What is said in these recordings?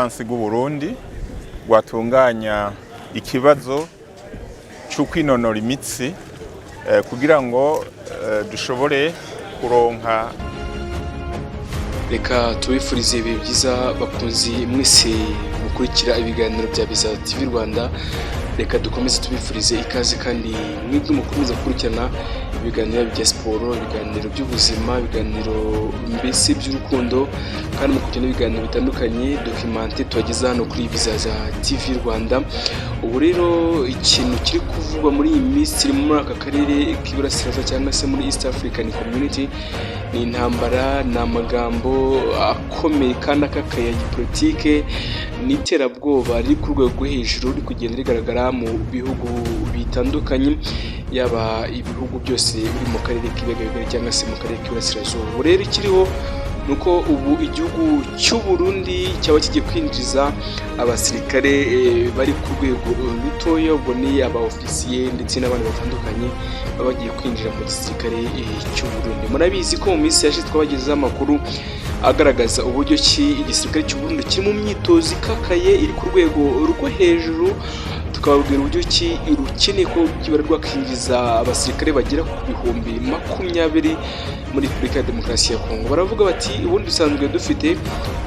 Rw'Igifaransa rw'u Burundi rwatunganya ikibazo cyo kwinonora imitsi kugira ngo dushobore kuronka. Reka tubifurize ibihe byiza, bakunzi mwese mukurikira ibiganiro bya Biza TV Rwanda. Reka dukomeze tubifurize ikaze, kandi mwebwe mukomeza gukurikirana ibiganiro bya siporo, ibiganiro by'ubuzima, ibiganiro mbese by'urukundo, kandi mukurikirana ibiganiro bitandukanye, document tubageza hano kuri Bizaza TV Rwanda. Ubu rero ikintu kiri kuvugwa muri iyi minsi muri aka karere k'Iburasirazuba cyangwa se muri East African Community ni intambara, ni amagambo akomeye kandi akakaye ya gipolitike n'iterabwoba riri ku rwego rwo hejuru, riri kugenda rigaragara mu bihugu bitandukanye, yaba ibihugu byose biri mu karere k'Ibiyaga Bigari cyangwa se mu karere k'Iburasirazuba. Ubu rero ikiriho ni uko ubu igihugu cy'u Burundi cyaba kigiye kwinjiza abasirikare bari ku rwego rutoya. Ubwo ni aba ofisiye ndetse n'abandi batandukanye baba bagiye kwinjira mu gisirikare cy'u Burundi. Murabizi ko mu minsi yashize twabagezeho amakuru agaragaza uburyo ki igisirikare cy'u Burundi kiri mu myitozo ikakaye iri ku rwego rwo hejuru, tukababwira uburyo ki rukeneye ko byibura rwakinjiza abasirikare bagera ku 20,000 muri Repubulika ya Demokarasi ya Kongo. Baravuga bati: "Ubundi dusanzwe dufite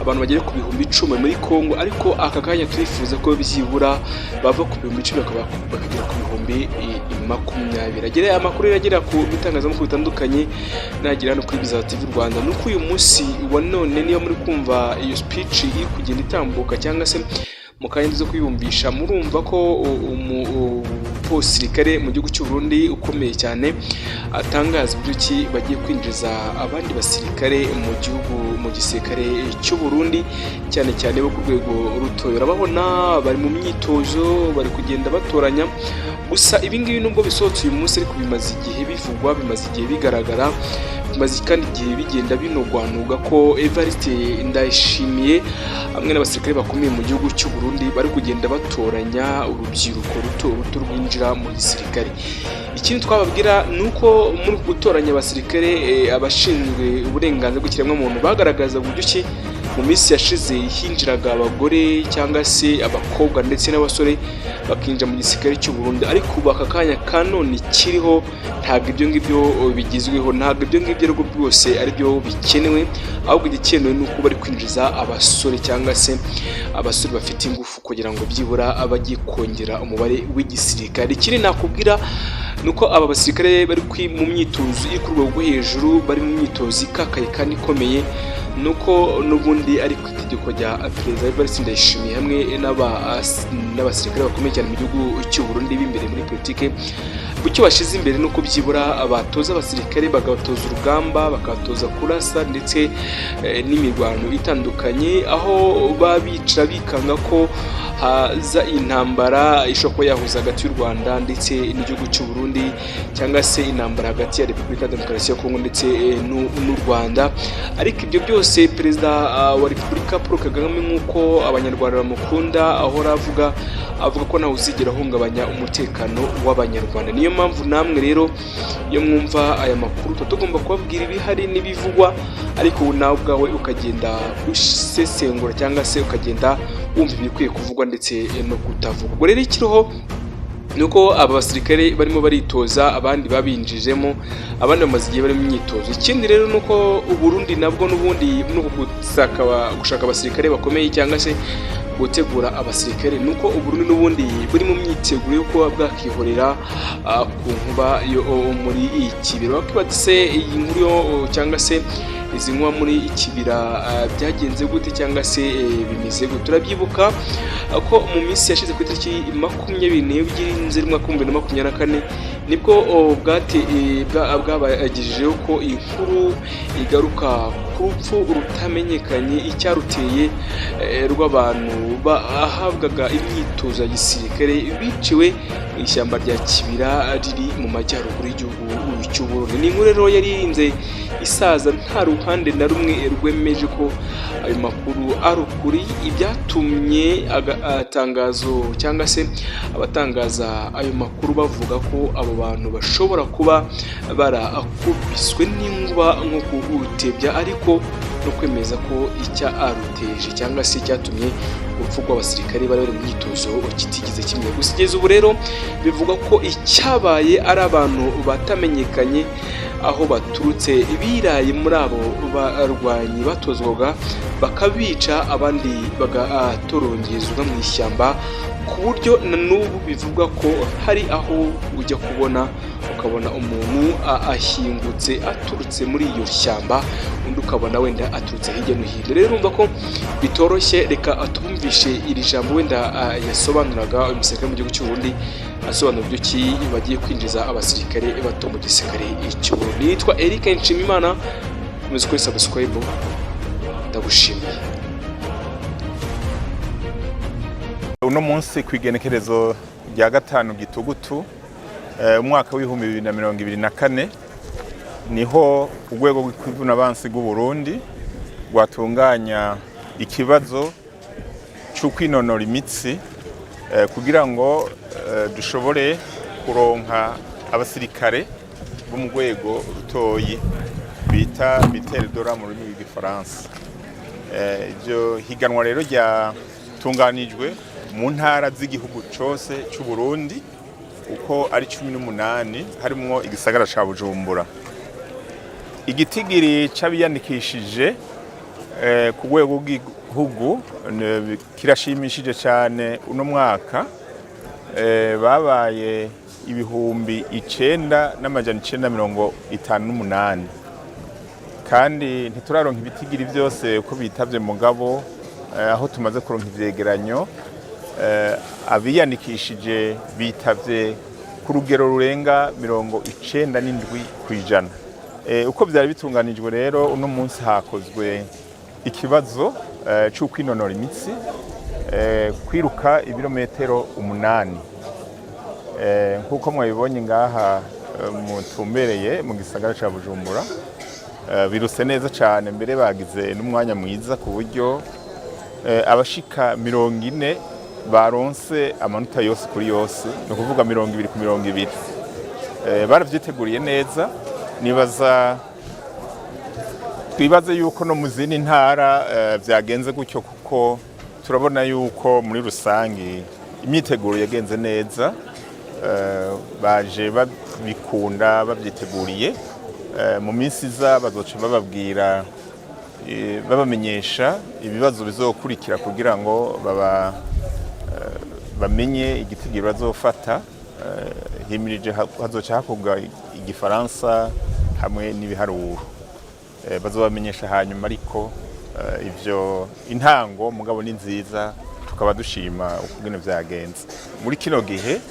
abantu bagera ku 10,000 muri Kongo, ariko aka kanya turifuza ko byibura bava ku 10,000 bakagera ku 20,000." Agera amakuru rero agera ku bitangazamakuru bitandukanye nagera hano kuri Biza TV Rwanda nuko uyu munsi wa none, niyo muri kumva iyo speech iri kugenda itambuka cyangwa se mu kanya zo kuyumvisha, murumva ko umusirikare mu gihugu cy'u Burundi ukomeye cyane atangaza uburyo ki bagiye kwinjiza abandi basirikare mu gihugu, mu gisirikare cy'u Burundi, cyane cyane bo ku rwego rutoya. Urababona bari mu myitozo, bari kugenda batoranya. Gusa ibi ngibi nubwo bisohotse uyu munsi, ariko bimaze igihe bivugwa, bimaze igihe bigaragara, bimaze kandi igihe bigenda binogwanuga ko Evariste Ndayishimiye hamwe n'abasirikare bakomeye mu gihugu cy'u Burundi bari kugenda batoranya urubyiruko ruto ruto rwinjira mu gisirikare. Ikindi twababwira ni uko muri uku gutoranya abasirikare, abashinzwe uburenganzira bw'ikiremwamuntu bagaragaza uburyo ki mu minsi yashize hinjiraga abagore cyangwa se abakobwa ndetse n'abasore bakinjira mu gisirikare cy'u Burundi, ariko ubu aka kanya ka none kiriho ntabwo ibyo ngibyo bigezweho, ntabwo ibyo ngibyo ariko rwose aribyo bikenewe. Ahubwo igikenewe ni uko bari kwinjiza abasore cyangwa se abasore bafite ingufu kugira ngo byibura bajye kongera umubare w'igisirikare. Ikindi nakubwira ni uko aba basirikare bari mu myitozo iri ku rwego rwo hejuru, bari mu myitozo ikakaye kandi ikomeye, nuko n'ubundi ari ku itegeko rya Perezida Evariste Ndayishimiye hamwe n'abasirikare bakomeye cyane mu gihugu cy'u Burundi b'imbere muri politike. Icyo bashyize imbere ni uko byibura batoza abasirikare, bagatoza urugamba, bakabatoza kurasa ndetse n'imirwano itandukanye, aho baba bicara bikanga ko haza intambara ishobora kuba yahuza hagati y'u Rwanda ndetse n'igihugu cy'u Burundi, cyangwa se intambara hagati ya Repubulika ya Demokarasi ya Kongo ndetse n'u Rwanda. Ariko ibyo byose, Perezida wa Repubulika Paul Kagame, nk'uko Abanyarwanda bamukunda, ahora avuga ko ntawe uzigera ahungabanya umutekano w'Abanyarwanda. Niyo mpamvu namwe rero iyo mwumva aya makuru tuba tugomba kubabwira ibihari n'ibivugwa, ariko nawe ubwawe ukagenda usesengura cyangwa se ukagenda wumva ibikwiye kuvugwa ndetse no kutavugwa. Ubwo rero ikiriho ni uko aba basirikare barimo baritoza, abandi babinjijemo, abandi bamaze igihe bari mu myitozo. Ikindi rero ni uko Uburundi nabwo n'ubundi ni uku gushaka abasirikare bakomeye cyangwa se gutegura abasirikare, ni uko Uburundi n'ubundi buri mu myiteguro yo kuba bwakihorera ku nkuba yo muri Kibira. Bakibaza se iyi nkuru yo cyangwa se izi nkuba muri Kibira byagenze gute cyangwa se bimeze gute? Turabyibuka ko mu minsi yashize, ku itariki 22 Nzeri umwaka w'2024, nibwo bwabagejejeho ko inkuru igaruka ku rupfu rutamenyekanye icyaruteye rw'abantu bahabwaga imyitozo ya gisirikare biciwe mu ishyamba rya Kibira riri mu majyaruguru y'igihugu cy'u Burundi. Ni inkuru rero yari irinze isaza nta ruhande na rumwe rwemeje ko ayo makuru ari ukuri. Ibyatumye atangazo cyangwa se abatangaza ayo makuru bavuga ko abo bantu bashobora kuba barakubiswe n'inkuba nko kuwutebya, ariko Ariko no kwemeza ko icya aruteje cyangwa se cyatumye urupfu rw'abasirikare bari bari mu myitozo kitigeze kimwe. Gusa kugeza ubu rero bivugwa ko icyabaye ari abantu batamenyekanye aho baturutse, biraye muri abo barwanyi batozwaga, bakabica, abandi bagatorongezwa mu ishyamba, ku buryo na n'ubu bivugwa ko hari aho ujya kubona ukabona umuntu ashyingutse aturutse muri iyo shyamba, undi ukabona wenda aturutse hirya no hino. Rero urumva ko bitoroshye. Reka tubumvishe iri jambo wenda yasobanuraga uyu musirikare mu gihugu cy'u Burundi, asobanura uburyo ki bagiye kwinjiza abasirikare bato mu gisirikare cy'u Burundi. Yitwa Eric Nshimiyimana. Komeza kuri subscribe, ndagushimiye. Uno munsi ku igenekerezo rya 5 Gitugutu, umwaka w'2024, niho urwego rw'Ivunabansi rw'u Burundi rwatunganya ikibazo cyo kwinonora imitsi kugira ngo dushobore kuronka abasirikare bo mu rwego rutoyi bita militaire de rang mu rurimi rw'Igifaransa. Iryo higanwa rero ryatunganijwe mu ntara z'igihugu cose c'u Burundi uko ari 18, harimwo igisagara ca Bujumbura. Igitigiri c'abiyandikishije ku rwego rw'igihugu kirashimishije cyane. Uno mwaka babaye 9958, kandi ntituraronka ibitigiri byose uko bitavye, mugabo aho tumaze kuronka ivyegeranyo, abiyandikishije bitavye ku rugero rurenga 97%. Uko byari bitunganijwe rero, uno munsi hakozwe ikibazo cyo kwinonora imitsi, kwiruka ibirometero 8. Nk'uko mwabibonye ngaha mutumbereye mu gisagara ca Bujumbura, biruse neza cyane, mbere bagize n'umwanya mwiza ku buryo abashika 40 baronse amanota yose kuri yose, ni ukuvuga 20 ku 20. Baravyiteguriye neza. Nibaza twibaze yuko no mu zindi ntara vyagenze gutyo, kuko turabona yuko muri rusangi imyiteguro yagenze neza. Baje babikunda, babyiteguriye. Mu minsi iza bazoca bababwira, babamenyesha ibibazo bizokurikira kugira ngo baba bamenye igitigiri bazofata. Himirije hazoca hakorwa Igifaransa hamwe n'ibiharuro. Bazobamenyesha hanyuma, ariko ivyo intango mugabo ni nziza, tukaba dushima ukugene vyagenze muri kino gihe.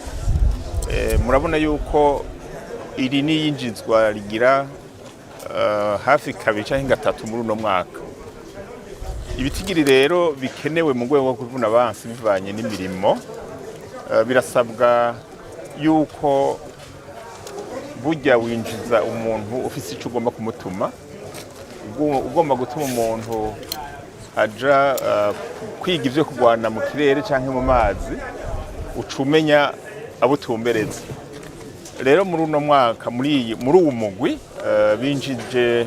Murabona yuko iri n'iyinjizwa rigira hafi kabiri canke gatatu muri uno mwaka. Ibitigiri rero bikenewe mu rwego rwo kuvuna abansi bivanye n'imirimo, birasabwa yuko burya winjiza umuntu ufise ico ugomba kumutuma. Ugomba gutuma umuntu aja kwiga ivyo kurwana mu kirere canke mu mazi, uca umenya abo utumbereza. Rero muri uno mwaka, muri uwu mugwi, binjije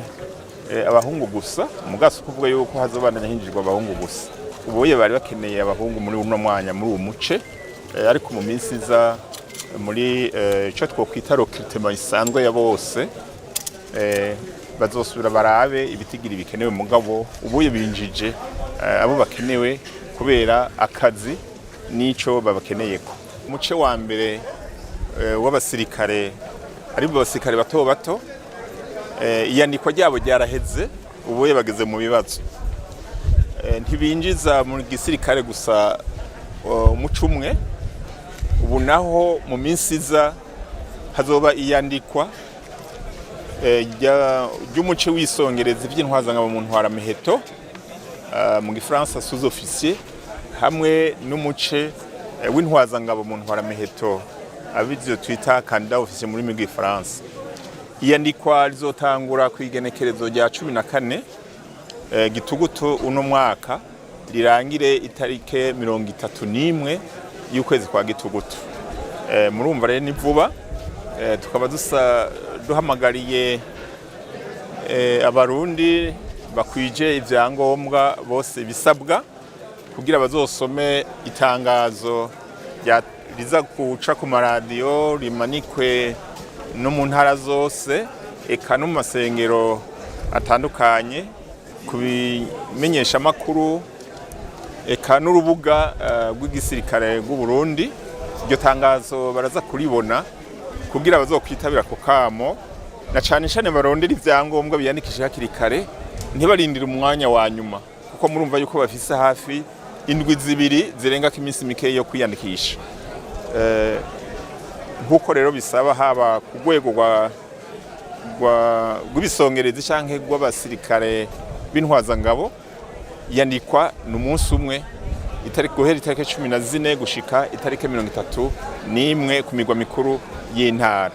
abahungu gusa. Mugasi kuvuga yuko hazobandanya hinjirwa abahungu gusa, ubuye bari bakeneye abahungu muri uno mwanya, muri uwo muce. Ariko mu minsi iza, muri ico twokwita recrutement isanzwe ya bose, bazosubira barabe ibitigiri bikenewe. Mugabo ubuye binjije abo bakenewe kubera akazi n'ico babakeneyeko. Umuce wa mbere w'abasirikare, ari bo basirikare bato bato, iyandikwa ryabo ryaraheze, ubuye bageze mu bibazo. Ntibinjiza mu gisirikare gusa umuco umwe. Ubu naho mu minsi iza hazoba iyandikwa ry'umuce w'isongereza ivy'intwazangabo mu ntwaramiheto, mu Gifaransa sous officier, hamwe n'umuce w'intwazangabo mu ntwaramiheto, abivyo twita candidat officier mu rurimi rw'Igifaransa. Iyandikwa rizotangura ku igenekerezo rya 14 Gitugutu uno mwaka, rirangire itarike 31 y'ukwezi kwa Gitugutu. Murumva rero ni vuba. Tukaba dusa duhamagariye Abarundi Bakwije ivyangombwa bose bisabwa kugira bazosome itangazo riza guca ku maradiyo, rimanikwe no mu ntara zose, eka no mu masengero atandukanye, ku bimenyeshamakuru, eka n'urubuga rw'igisirikare rw'u Burundi. Iryo tangazo baraza kuribona kugira bazokwitabira ako kamo, na cane cane barondera ivyangombwa, biyandikishe hakiri kare, ntibarindire umwanya wa nyuma, kuko murumva yuko bafise hafi indwi 2 zirengako iminsi mikeyi yo kwiyandikisha. Nk'uko rero bisaba, haba ku rwego rw'ibisongerezi canke rw'abasirikare b'intwazangabo, yandikwa ni umunsi umwe, itariki, guhera itariki 14 gushika itariki 31 ku migwa mikuru y'intara.